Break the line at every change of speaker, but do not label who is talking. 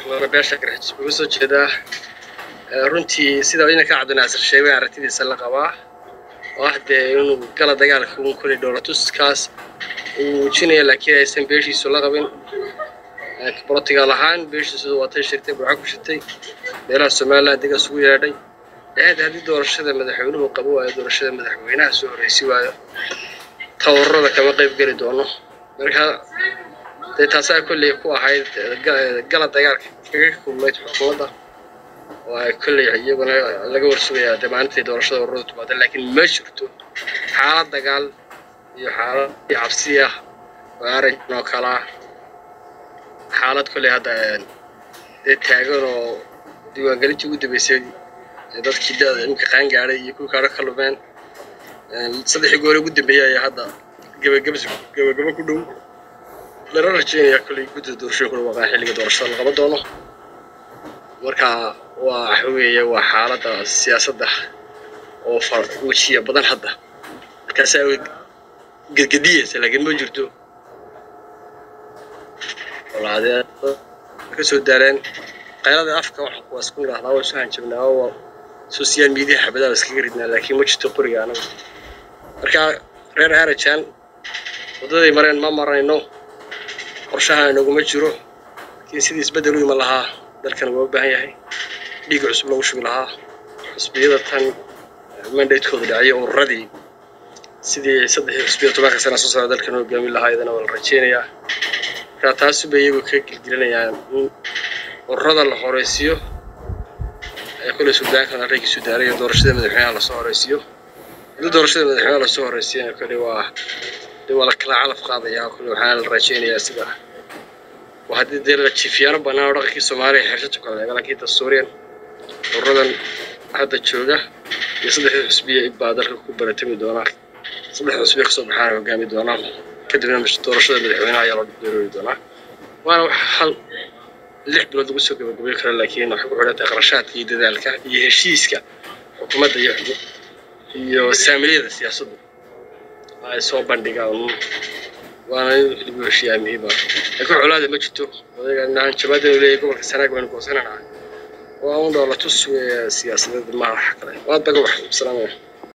Waana beesha Garxajis buu soo jeedaa. Runtii sida inanka Cabdinaasir sheegay aragtidiisa la qabaa oo ah dee inuu gala dagaalka uun kuley dhoolatuskaas uu muujinaya, laakiin aysan beeshiisu la qabin. Borotigaal ahaan beeshiisu waatay shirtay, Burco ku shirtay, meelaha Somaliland dega isugu yeedhay aad. Haddii doorashada madaxweynuhu qabo waayo, doorashada madaxweynaha soo horreysi waayo, tawarurada kama qayb geli doono. Marka dee taasaa kolley ku ahayd gala dagaalka kaga kulmayd xukuumadda, oo ay kolley iyaguna laga warsugayaa dee maalintii doorashada ururada timaada. Laakiin ma jirto xaalad dagaal iyo xaalad cabsi ah oo arrin oo kala ah, xaalad kolley hadda dee taagan oo diiwaangelintii ugu dambeysay dadkii da'da imika qaan gaadhay iyo kuwii kaadho ka lumeen saddexii goor ugu dambeeyay ayaa hadda gebagabas gebagabo ku dhow. Lana rajeynayaa kolley guddida doorashooyinka ku dhawaaqaan xilliga doorashada la qaban doono. Marka waa waxa weeye waa xaaladda siyaasadda oo wejiya badan hadda, markaasaa gedgediyeysa, laakiin ma jirto walaadee ka soo daaleen qaylada afka. Waxa kuwaas ku nidhahdaa waa isu hanjabnaa oo social media xabadaha iskaga ridnaa, laakiin ma jirto qoriga anagu. Marka reer Arajan waddaday mareen ma marayno, qorshaha inaguma jiro, laakiin sidii isbeddel u iman lahaa dalkan waa u baahan yahay, dhiig cusub lagu shubi lahaa xusbiyada tan mandatekooda dhacyo ururadii, sidii saddexii xusbiya 10-ka sana soo socda dalkan hogaamin lahaa iyadana waa la rajeynayaa. Marka taasu bay iyagu ka gilgilinayaan in ururada la horeysiiyo ee kolley suldaankan arrinkiisu daaray doorashada madaxweynaha lasoo horeysiiyo. Haddii doorashada madaxweynaha lasoo horeysiiyana kolley waa dee waa la kala calaf qaadayaa. Kolley waxaana la rajeynayaa sida waa haddii dee la jiifiyaano bannaan oo dhaqankii Soomaaliya xersha kala eega, laakiin dastuuriyan ururadan hadda jooga iyo saddexdii xusbiya baa dalka ku baratami doona, saddexda xusbiya kasoo baxaana hogaami doonaa, kadibna doorashada madaxweynaha ayaa loo daroori doonaa. Waana wax hal 6 bilood lagu soo gabagabeyn karo, laakiin waxay ku xidhan tahay qarashaadka iyo dadaalka iyo heshiiska xukuumadda iyo saamiliyada siyaasaddu ay soo bandhigaan, waana in lagu heshiiyaa muhiima. Laakiin colaada ma jirto. Odayga hanjabaada inuu leeyahay gobolka Sanaag baynu goosananaa waa un dhoola tus weeye siyaasadeed, maaha wax kale. Waad baga wax salaamaya.